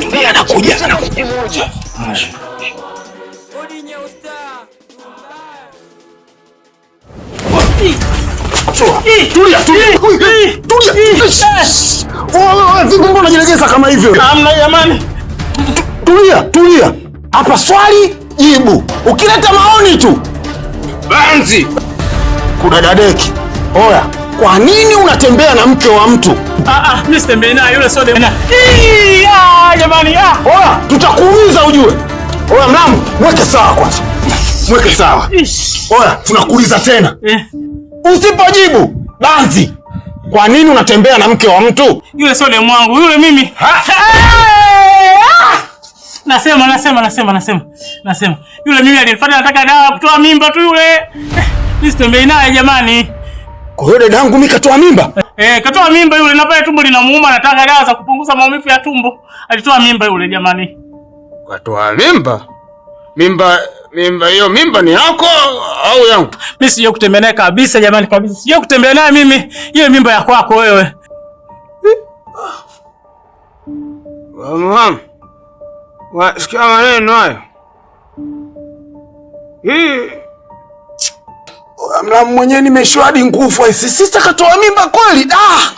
Tulia, anakuja, anakuja. Tulia, tulia. Tulia. Wewe vipi, mbona unajilegeza kama hivyo? Hamna jamani. Tulia, tulia. Hapa swali jibu. Ukileta maoni tu. Banzi. Kudadadeki. Oya, kwa nini unatembea na mke wa mtu? Mimi sitembei naye yule, sio demu. Jamani, ah. Oya, tutakuuliza ujue. Oya mlamu, mweke sawa kwanza. Mweke sawa. Oya, tunakuuliza tena. Usipojibu, banzi. Kwa nini unatembea na mke wa mtu? Yule sio demu wangu, yule mimi. Nasema nasema nasema nasema. Nasema. Yule mimi alinifuata, nataka dawa kutoa mimba tu yule. Mimi sitembei naye jamani. Kwa hiyo dadangu mimi katoa mimba? Katoa mimba yule, na pale tumbo linamuuma, nataka dawa za kupunguza maumivu ya tumbo. Alitoa mimba yule jamani. Katoa mimba? Mimba mimba hiyo mimba ni yako au yangu? Mimi sijui kutembea naye kabisa jamani, kabisa. Sijui kutembea naye mimi. Hiyo mimba ya kwako wewe. Mama. Wasikia maneno hayo? Hii Mlamu mwenyewe nimeshiwa hadi nguvu. Sister katoa mimba kweli? Ah!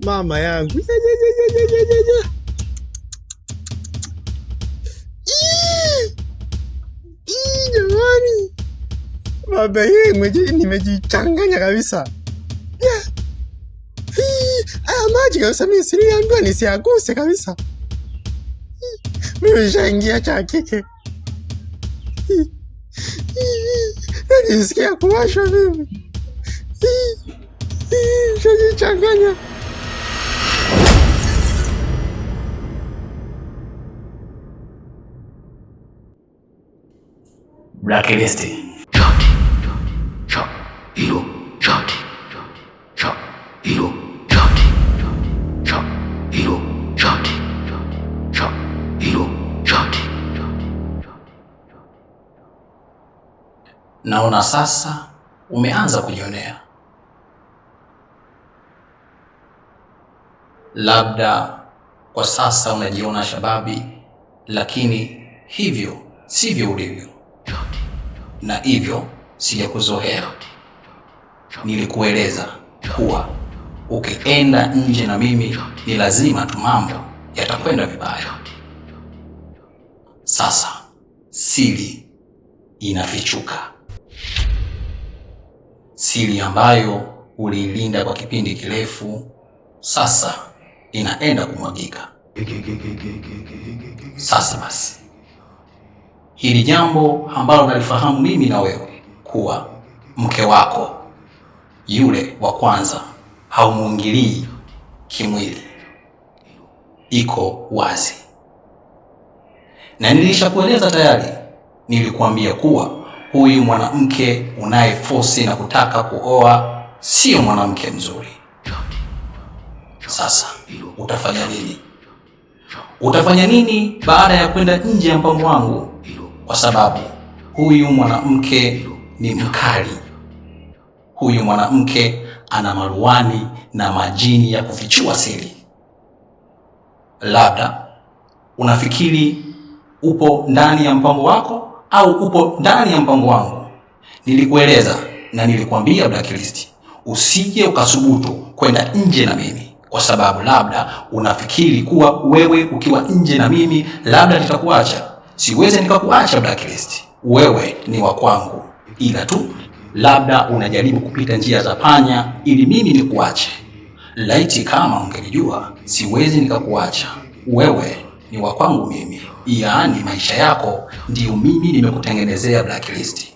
Mama yangu. Ya, ya, ya, ya, ya, ya, ya. Jamani. Baba yeye mwenyewe nimejichanganya kabisa. Haya maji kabisa mimi siliambiwa nisiaguse kabisa. Mimi nishaingia cha kike. Nisikia kuwashwa mimi. Nishajichanganya. Blacklist. Naona sasa umeanza kujionea. Labda kwa sasa unajiona shababi, lakini hivyo sivyo ulivyo, na hivyo sijakuzoea. Nilikueleza kuwa ukienda nje na mimi ni lazima tu mambo yatakwenda vibaya. Sasa siri inafichuka, siri ambayo uliilinda kwa kipindi kirefu sasa inaenda kumwagika. Sasa basi, hili jambo ambalo nalifahamu mimi na wewe kuwa mke wako yule wa kwanza haumuingilii kimwili, iko wazi, na nilishakueleza tayari. Nilikuambia kuwa huyu mwanamke unayefosi na kutaka kuoa sio mwanamke mzuri. Sasa utafanya nini? Utafanya nini baada ya kwenda nje ya mpango wangu? Kwa sababu huyu mwanamke ni mkali. Huyu mwanamke ana maruani na majini ya kufichua siri. Labda unafikiri upo ndani ya mpango wako au upo ndani ya mpango wangu. Nilikueleza na nilikuambia Blacklist, usije ukasubutu kwenda nje na mimi, kwa sababu labda unafikiri kuwa wewe ukiwa nje na mimi labda nitakuacha. Siwezi nikakuacha Blacklist, wewe ni wa kwangu, ila tu labda unajaribu kupita njia za panya ili mimi nikuache. Laiti kama ungelijua, siwezi nikakuacha, wewe ni wa kwangu mimi, yaani maisha yako ndiyo mimi nimekutengenezea Blacklist.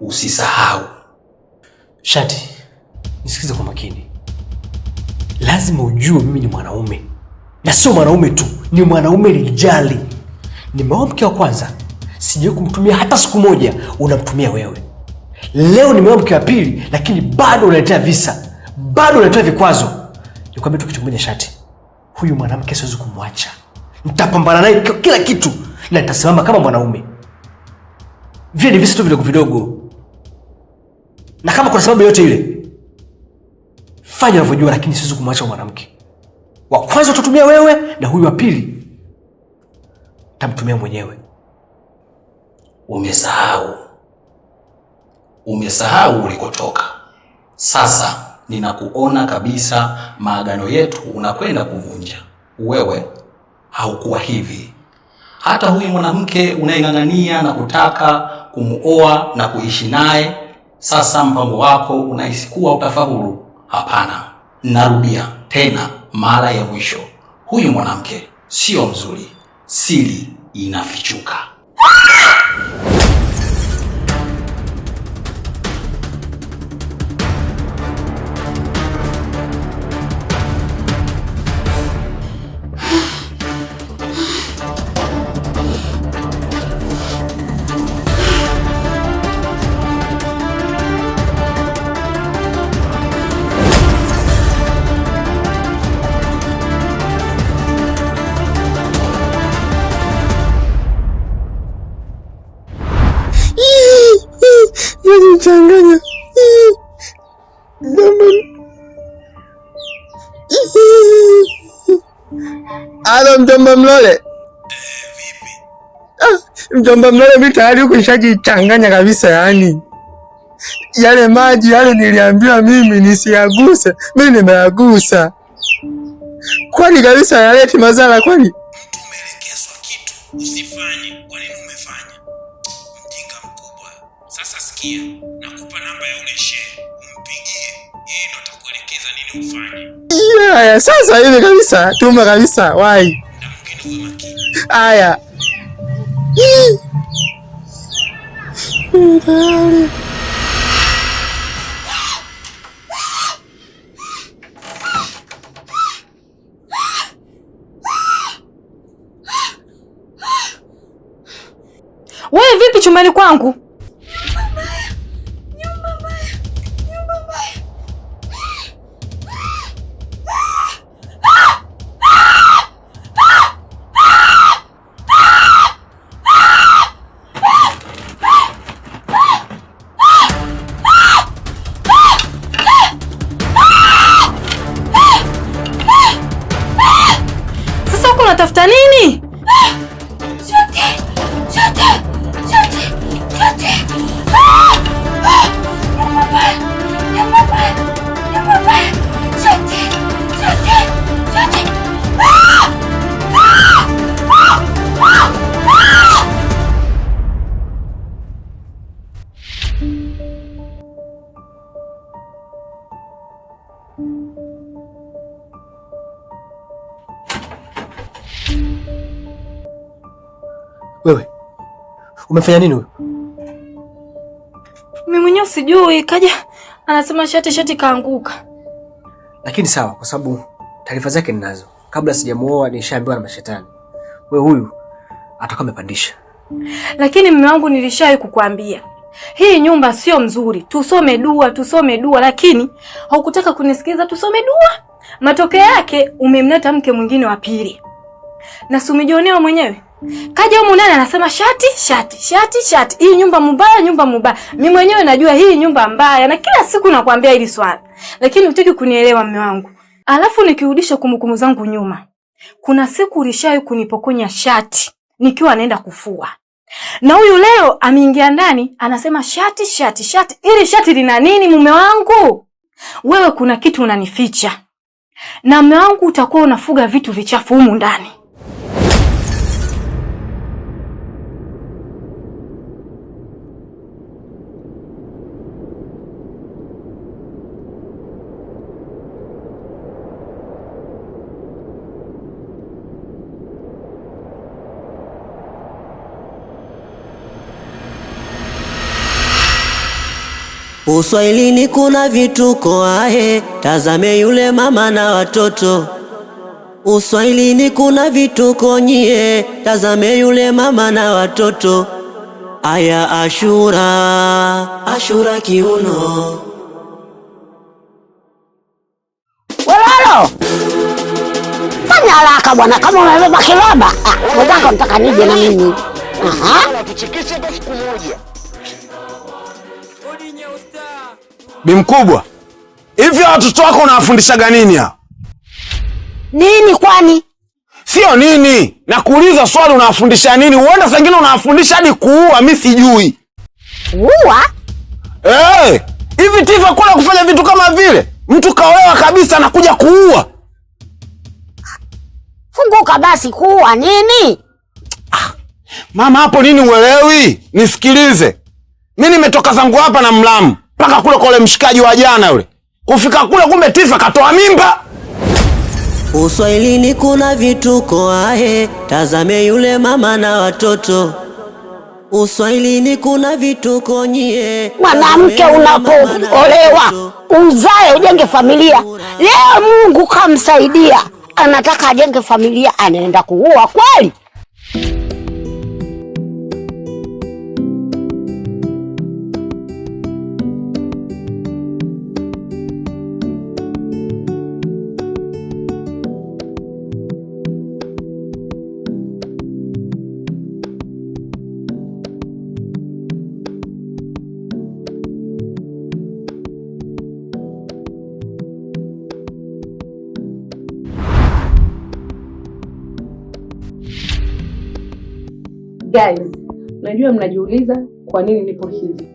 Usisahau. Shati, nisikize kwa makini. Lazima ujue mimi ni mwanaume, na sio mwanaume tu, ni mwanaume lijali. Nimeoa mke wa kwanza, sijawahi kumtumia hata siku moja, unamtumia wewe. Leo nimeoa mke wa pili, lakini bado unaletea visa, bado unaletea vikwazo. Nikwambie tu kitu kimoja Shati, huyu mwanamke siwezi kumwacha. Nitapambana naye kila kitu na nitasimama kama mwanaume. Vile ni visa tu vidogo vidogo, na kama kuna sababu yoyote ile, fanya unavyojua, lakini siwezi kumwacha mwanamke. Wa kwanza utatumia wewe, na huyu wa pili tamtumia mwenyewe. Umesahau, umesahau ulikotoka. Sasa ninakuona kabisa, maagano yetu unakwenda kuvunja. Wewe haukuwa hivi. Hata huyu mwanamke unayeng'ang'ania na kutaka kumuoa na kuishi naye, sasa mpango wako unahisi kuwa utafaulu? Hapana, narudia tena mara ya mwisho, huyu mwanamke sio mzuri, siri inafichuka. Najichanganya. Alo, mjomba Mlole. Mjomba Mlole, mimi tayari huku nishajichanganya kabisa yani. Yale maji yale niliambiwa mimi nisiyaguse, mimi nimeyagusa. Kwani kabisa yaleti madhara kwani? Umeelekezwa kitu usifanye, kwa nini umefanya? Mjinga mkubwa. Sasa sikia, nakupa namba ya ule shehe, umpigie, yeye ndo atakuelekeza nini ufanye. Yeah, sasa hivi kabisa, tuma kabisa, wai. Na mwingine uwe makini. Aya. Tayari. Wewe vipi chumbani kwangu? Sasa huko unatafuta nini? Wewe umefanya nini huyu? Mimi mwenyewe sijui, kaja anasema shati shati kaanguka. Lakini sawa, kwa sababu taarifa zake ninazo. Kabla sijamuoa nishaambiwa na mashetani. Wewe huyu atakuwa amepandisha. Lakini mume wangu, nilishawahi kukwambia hii nyumba sio mzuri, tusome dua, tusome dua, lakini haukutaka kunisikiza. Tusome dua, matokeo yake umemleta mke mwingine wa pili, na si umejionea mwenyewe. Kaja humu ndani anasema shati shati shati shati, hii nyumba mbaya, nyumba mbaya. Mimi mwenyewe najua hii nyumba mbaya, na kila siku nakwambia hili swala, lakini hutaki kunielewa mume wangu. Alafu nikirudisha kumbukumbu zangu nyuma, kuna siku ulishawahi kunipokonya shati nikiwa naenda kufua, na huyu leo ameingia ndani anasema shati shati shati. Ili shati lina nini mume wangu? Wewe kuna kitu unanificha, na mume wangu utakuwa unafuga vitu vichafu humu ndani. Uswahilini kuna vituko ahe, tazame yule mama na watoto. Uswahilini kuna vituko nyie, tazame yule mama na watoto. Aya Ashura, Ashura kiuno. Welalo, fanya haraka bwana, kama umebeba kiroba. Ah, mwenzako nataka nije na mimi. Aha. Bi mkubwa, hivi watoto wako unawafundishaga nini hao? Nini kwani? Sio nini, nakuuliza swali, unawafundisha nini? Huenda saa ingine unawafundisha hadi kuua, mi sijui. Kuua? Hivi Tifa kula kufanya vitu kama vile mtu kaolewa kabisa anakuja kuua. Funguka basi, kuua nini? Mama hapo nini uelewi? Nisikilize. Mi nimetoka zangu hapa na Mlamu mpaka kule kwa ule mshikaji wa jana yule. Kufika kule kumbe Tifa katoa mimba. Uswahilini kuna vituko ahe, tazame yule mama na watoto. Uswahilini kuna vituko nyie. Mwanamke Tazame yule mama na unapoolewa watoto. uzae ujenge familia. Leo Mungu kamsaidia, anataka ajenge familia, anaenda kuua kweli? Guys, najua mnajiuliza kwa nini nipo hivi.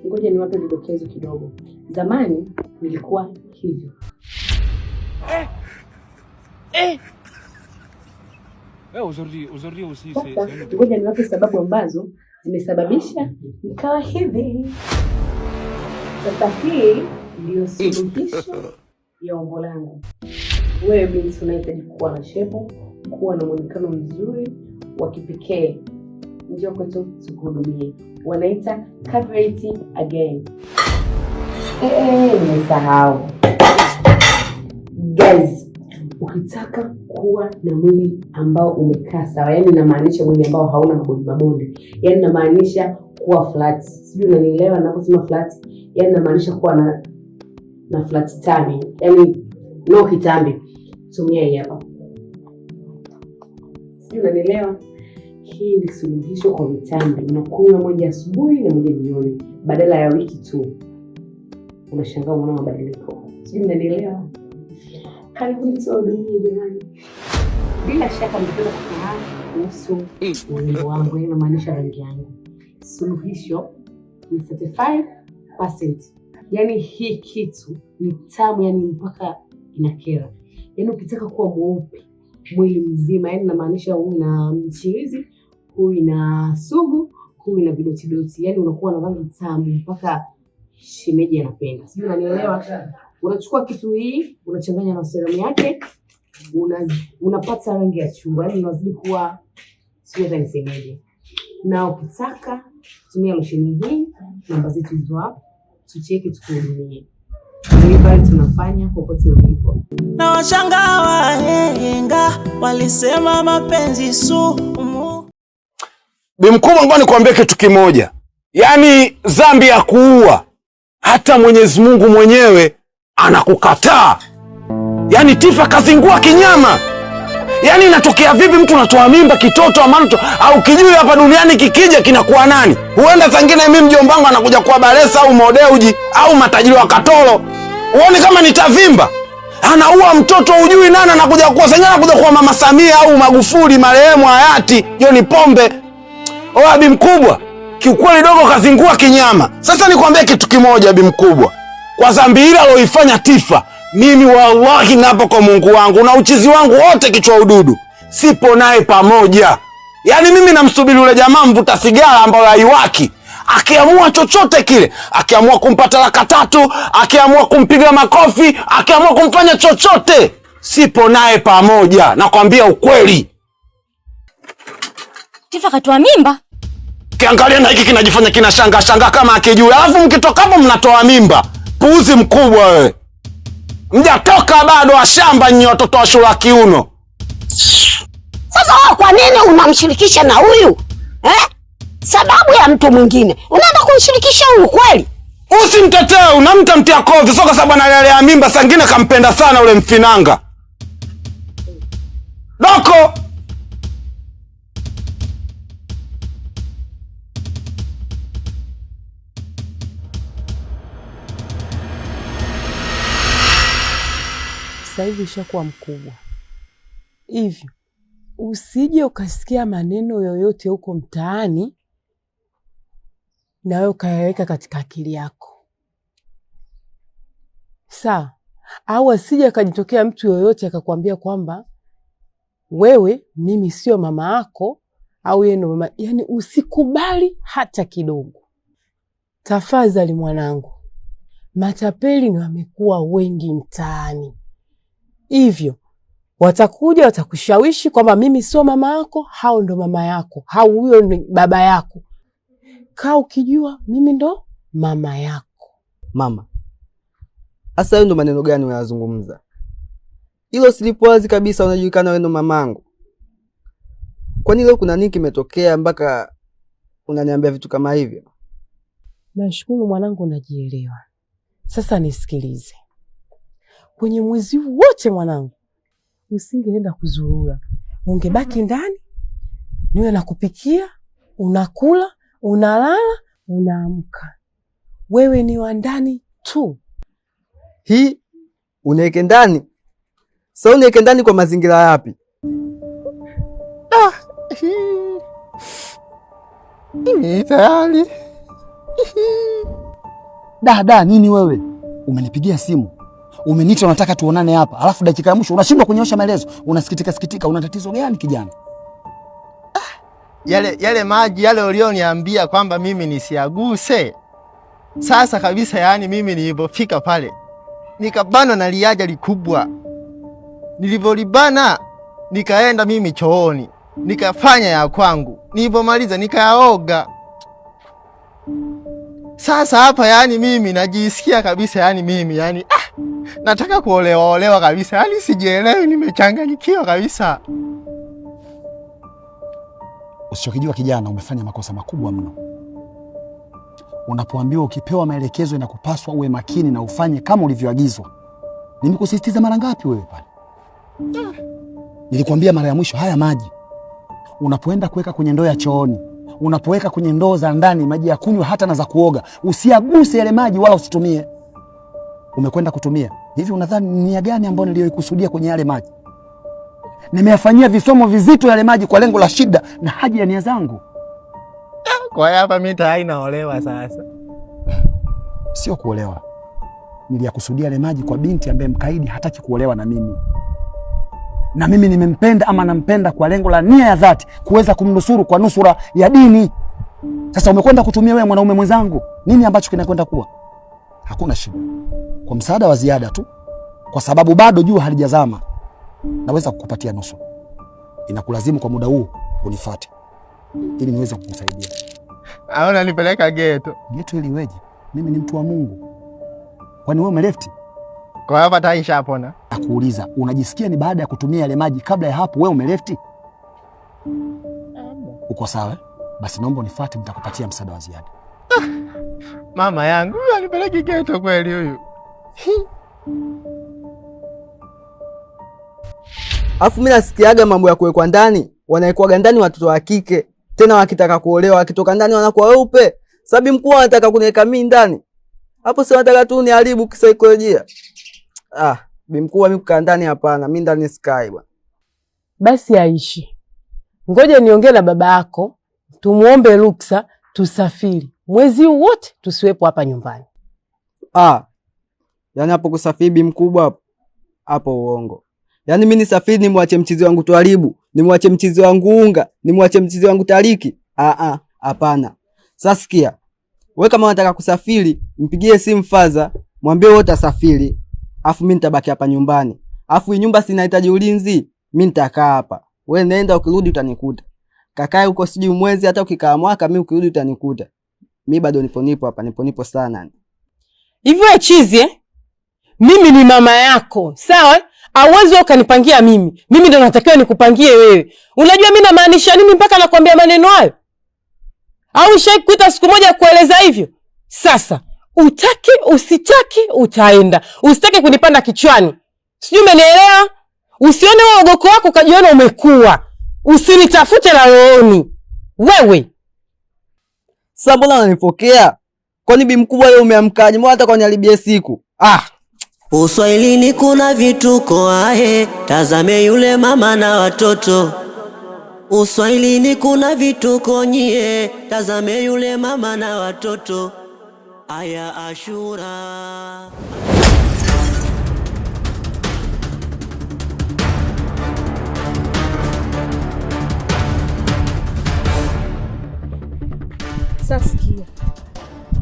Ngoja niwape vidokezo kidogo. Zamani nilikuwa hivi. Sasa ngoja niwape sababu ambazo zimesababisha nikawa hivi. Sasa hii ndiyo suluhisho ya umbo langu. Wewe binti unahitaji kuwa na shepu, kuwa na mwonekano mzuri wa kipekee, njoo kwetu tukuhudumie. Wanaita Curvy Again. Nimesahau guys, ukitaka kuwa na mwili ambao umekaa sawa, yani namaanisha mwili ambao hauna mabonde mabonde, yani namaanisha kuwa flat. Sijui unanielewa ninaposema flat, yani namaanisha kuwa na flat tummy, yani no kitambi. Tumia hii hapa, sijui unanielewa. Hii ni suluhisho kwa vitambi. Unakunywa moja asubuhi na moja jioni, badala ya wiki tu, unashangaa unaona mabadiliko. Sijui mnanielewa. Karibuni tuwahudumie jamani. Bila shaka mngependa kufahamu kuhusu urembo wangu, yaani inamaanisha rangi yangu. Suluhisho ni 35%. Yaani hii kitu ni tamu, yani mpaka inakera. Yaani ukitaka kuwa mweupe mwili mzima, yaani namaanisha huu na mchirizi, huu ina sugu, huu ina vidotidoti, yaani unakuwa na rangi tamu mpaka shemeji anapenda. Sijui unanielewa? Unachukua kitu hii unachanganya na serum yake, unapata rangi ya chungwa, yaani unazidi kuwa, sijui hata nisemeje. Na ukitaka kutumia losheni hii, namba zetu hizo hapo, tucheki tukuhudumie. Delivery tunafanya popote ulipo. Na washangaa wahenga walisema mapenzi sumu. Bi mkubwa, ngoja nikwambie kitu kimoja, yaani dhambi ya kuua hata Mwenyezi Mungu mwenyewe anakukataa. Yaani Tifa kazingua kinyama. Yaani inatokea vipi mtu unatoa mimba kitoto ambacho au kijui hapa duniani kikija kinakuwa nani? Huenda zangine mimi mjomba wangu anakuja kuwa Balesa au Modeuji au matajiri wa Katoro. Uone kama nitavimba. Anaua mtoto hujui nani anakuja kuwa. Sasa anakuja kuwa Mama Samia au Magufuli marehemu hayati John Pombe. Oa bi mkubwa, kiukweli dogo kazingua kinyama. Sasa nikwambie kitu kimoja bi mkubwa. Kwa dhambi ile aloifanya Tifa, mimi wallahi napo kwa Mungu wangu na uchizi wangu wote kichwa ududu, sipo naye pamoja. Yaani mimi namsubiri yule jamaa mvuta sigara ambayo haiwaki. Akiamua chochote kile, akiamua kumpa talaka tatu, akiamua kumpiga makofi, akiamua kumfanya chochote, sipo naye pamoja. Nakwambia ukweli. Tifa katoa mimba. Kiangalia na hiki kinajifanya kinashanga shanga kama akijui. Alafu mkitoka hapo mnatoa mimba. Puuzi mkubwa wewe. Mjatoka bado wa shamba nyinyi watoto wa shule kiuno. Sasa wewe kwa nini unamshirikisha na huyu? Eh? Sababu ya mtu mwingine unaenda kumshirikisha huyu kweli? Usimtetee, unamtamtia kofi sio kwa sababu analelea mimba, sangine kampenda sana ule mfinanga. Doko. Sasa hivi ushakuwa mkubwa, hivyo usije ukasikia maneno yoyote huko mtaani na wewe ukayaweka katika akili yako, sawa? Au asije akajitokea mtu yoyote akakwambia kwamba wewe mimi sio mama yako au yeye ndo mama. Yani usikubali hata kidogo. Tafadhali mwanangu, matapeli ni wamekuwa wengi mtaani, hivyo watakuja watakushawishi kwamba mimi sio mama yako, hao ndo mama yako, au huyo ni baba yako. Kaa ukijua mimi ndo mama yako. Mama, sasa hayo ndo maneno gani unayazungumza? Hilo silipo wazi kabisa, unajulikana wewe ndo mamangu. Kwani leo kuna nini kimetokea mpaka unaniambia vitu kama hivyo? Nashukuru mwanangu, unajielewa. Sasa nisikilize. Kwenye mwezi wote mwanangu, usingeenda kuzurura. Ungebaki ndani, niwe nakupikia, unakula, unalala, unaamka. Wewe ni wa ndani tu. Hii uniweke ndani? Sasa uniweke ndani kwa mazingira yapi? Mimi tayari. Da, nini wewe? Umenipigia simu, umeniita unataka tuonane hapa, alafu dakika ya mwisho unashindwa kunyoosha maelezo, unasikitika sikitika. Una tatizo gani kijana? Yale maji yale ulioniambia kwamba mimi nisiaguse. Sasa kabisa, yani mimi nilipofika pale nikabanwa na liaja likubwa. Nilivyolibana nikaenda mimi chooni, nikafanya ya kwangu. Nilipomaliza nikayaoga. Sasa hapa yani mimi najisikia kabisa, yani mimi yani nataka kuolewa olewa kabisa. Yani sijielewi, nimechanganyikiwa kabisa. Usichokijua kijana, umefanya makosa makubwa mno. Unapoambiwa, ukipewa maelekezo inakupaswa uwe makini na ufanye kama ulivyoagizwa. Nimekusisitiza mara ngapi wewe pale? Nilikwambia mara ya mwisho, haya maji unapoenda kuweka kwenye ndoo ya chooni, unapoweka kwenye ndoo za ndani maji ya kunywa hata na za kuoga, usiaguse yale maji wala usitumie. Umekwenda kutumia hivi, unadhani nia gani ambayo niliyoikusudia kwenye yale maji? Nimeyafanyia visomo vizito yale maji kwa lengo la shida na haja ya nia zangu. Kwa hiyo hapa mimi tayari naolewa sasa. Sio kuolewa, niliyakusudia yale maji kwa binti ambaye mkaidi hataki kuolewa na mimi, na mimi nimempenda ama nampenda kwa lengo la nia ya dhati kuweza kumnusuru kwa nusura ya dini. Sasa umekwenda kutumia wewe mwanaume mwenzangu, nini ambacho kinakwenda kuwa? Hakuna shida, kwa msaada wa ziada tu, kwa sababu bado jua halijazama, naweza kukupatia nusu. Inakulazimu kwa muda huu unifuate ili niweze kukusaidia. Aona nipeleka geto. Geto ili iweje? Mimi ni mtu wa Mungu. Kwani wewe umelefti? Kwa hapa tayari nishapona. Nakuuliza, unajisikia ni baada ya kutumia yale maji? Kabla ya hapo wewe umelefti? Uko sawa? Basi naomba unifuate, nitakupatia msaada wa ziada. Mama yangu huyu anipeleki geto kweli huyu. Alafu mimi nasikiaga mambo ya kuwekwa ndani, wanaekwaga ndani watoto wa kike. Tena wakitaka kuolewa, wakitoka ndani wanakuwa weupe. Sabi mkuu anataka kuniweka mimi ndani. Hapo si wanataka tu niharibu kisaikolojia. Bi mkuu, mimi kukaa ndani hapana, mimi ndani sikai bwana. Basi aishi. Ngoja niongee na baba yako, tumuombe ruksa tusafiri. Mwezi wote tusiwepo hapa nyumbani. Yaani hapo kusafiri bi mkubwa hapo uongo. Yaani mimi nisafiri nimwache mchizi wangu Twaribu, nimwache mchizi wangu Unga, nimwache mchizi wangu Tariki? Hapana. Sasa sikia. Wewe kama unataka kusafiri, mpigie simu faza, mwambie wewe utasafiri. Afu mimi nitabaki hapa nyumbani. Afu hii nyumba si inahitaji ulinzi, mimi nitakaa hapa. Wewe nenda, ukirudi utanikuta. Kakae huko sijui mwezi, hata ukikaa mwaka, mimi ukirudi utanikuta. Mimi bado nipo hapa, nipo sana. Hivyo wewe chizi eh? Mimi ni mama yako, sawa? Hauwezi ukanipangia mimi. Mimi ndo natakiwa nikupangie wewe. Unajua mimi namaanisha nini mpaka nakwambia maneno hayo? Au nishaikuita siku moja kueleza hivyo? Sasa utaki usitaki utaenda. Usitaki kunipanda kichwani. Sijui umenielewa? Usione wewe ugoko wako ukajiona umekua. Usinitafute la rohoni. Wewe. Sasa mbona unanipokea? Kwani bi mkubwa leo umeamkaje? Mbona hata kuniharibia siku? Ah. Uswahilini kuna vituko ae, tazame yule mama na watoto. Uswahilini kuna vituko nyie, tazame yule mama na watoto. Aya Ashura. Sasa sikia,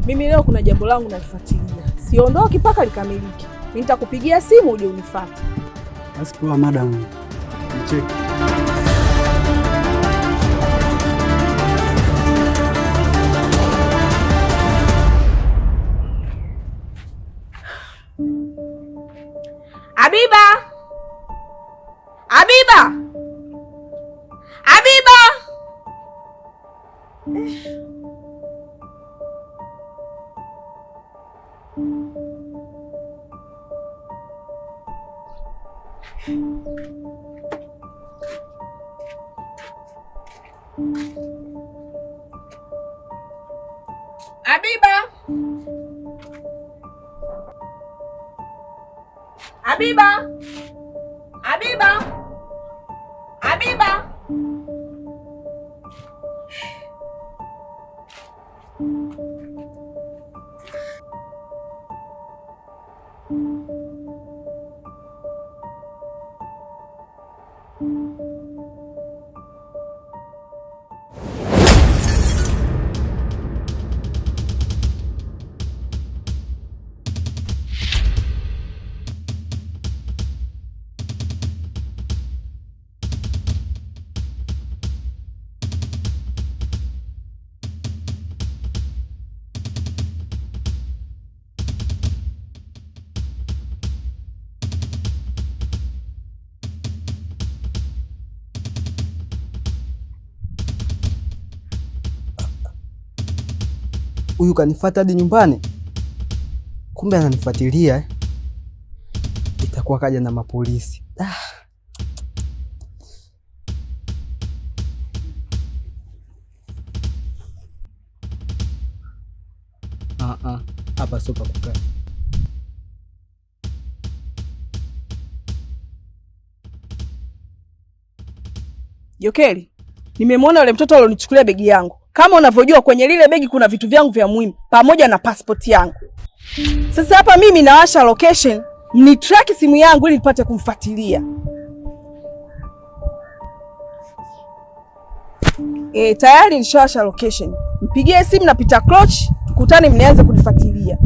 mimi leo kuna jambo langu nalifuatilia, siondoki mpaka likamilike. Mimi nitakupigia simu uje unifuate. Basi poa madam. Mcheki. Habiba! Habiba! Habiba! Habiba! Habiba! Habiba! Habiba! Huyu kanifuata hadi nyumbani, kumbe ananifuatilia. Itakuwa kaja na mapolisi. Ah. Ah, ah. Hapa sio pa kukaa. Jokeli, nimemwona yule mtoto alionichukulia begi yangu. Kama unavyojua kwenye lile begi kuna vitu vyangu vya muhimu pamoja na passport yangu. Sasa hapa mimi nawasha location, ni track simu yangu ili nipate kumfuatilia. Tayari nishawasha location. Mpigie simu na Peter Crouch, tukutane mnianze kunifuatilia.